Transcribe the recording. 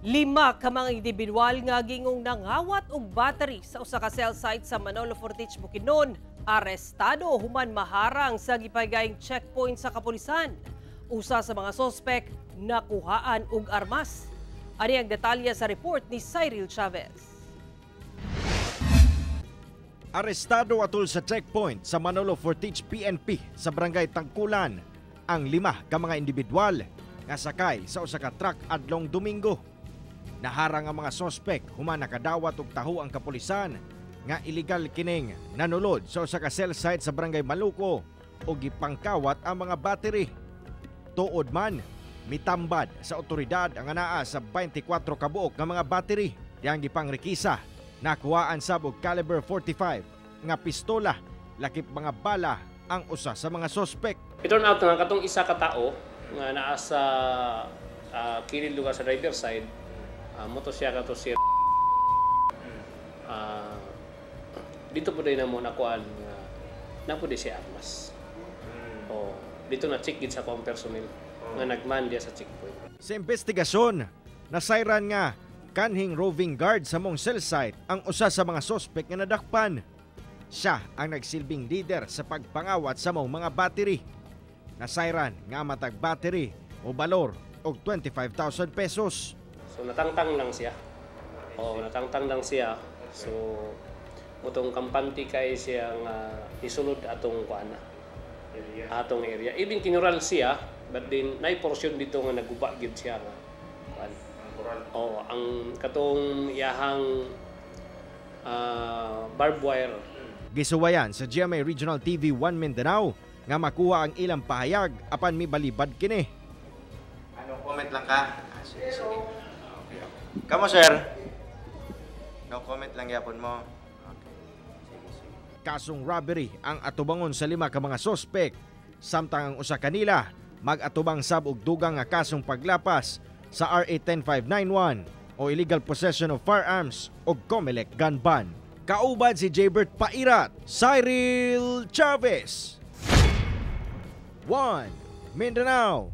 Lima ka mga individual nga gingong nangawat og battery sa usa ka cell site sa Manolo Fortich, Bukidnon, arestado human maharang sa gipagayng checkpoint sa kapulisan. Usa sa mga sospek nakuhaan og armas. Ani ang detalye sa report ni Cyril Chavez. Arestado atol sa checkpoint sa Manolo Fortich PNP sa Barangay Tangkulan ang lima ka mga individual nga sakay sa usa ka truck adlong Domingo. Naharang ang mga sospek human nakadawat og taho ang kapulisan nga illegal kining nanulod sa usa ka cell site sa Barangay Maluko ug gipangkawat ang mga battery. Tuod man, mitambad sa otoridad ang anaa sa 24 kabuok nga mga battery diyang gipangrikisa. Nakuhaan sab og caliber 45 nga pistola lakip mga bala ang usa sa mga sospek. It turn out nga katong isa ka tao nga naa sa kilid lugar sa driver side, mao to siya kato si dito po din na mo nakuan nga naa pod siya armas. Oh, dito na check gid sa akong personnel nga nagman diya sa checkpoint. Sa investigasyon, nasayran nga kanhing roving guard sa mong cell site ang usa sa mga sospek nga nadakpan. Siya ang nagsilbing leader sa pagpangawat sa mong mga battery. Nasayran nga matag battery o balor og 25,000 pesos. So natangtang lang siya. Oh, natangtang lang siya. So mutong kampante kay siya nga isulod atong kuan na, atong area. Even kinural siya, but then nay portion dito nga naguba gid siya nga kuan. Oh, ang katong iyahang barbed wire. Gisuwayan sa GMA Regional TV 1 Mindanao nga makuha ang ilang pahayag apan mibalibad kini. Ano, comment lang ka? Ah, sige, sige. Okay. Kamo, sir? No comment lang yapon mo. Okay. Sige, sige. Kasong robbery ang atubangon sa lima ka mga sospek, samtang ang usa kanila mag-atubang sab og dugang nga kasong paglapas sa RA 10591 o illegal possession of firearms o COMELEC gun ban. Kauban si Jaybert Pairat, Cyril Chavez. 1 Mindanao.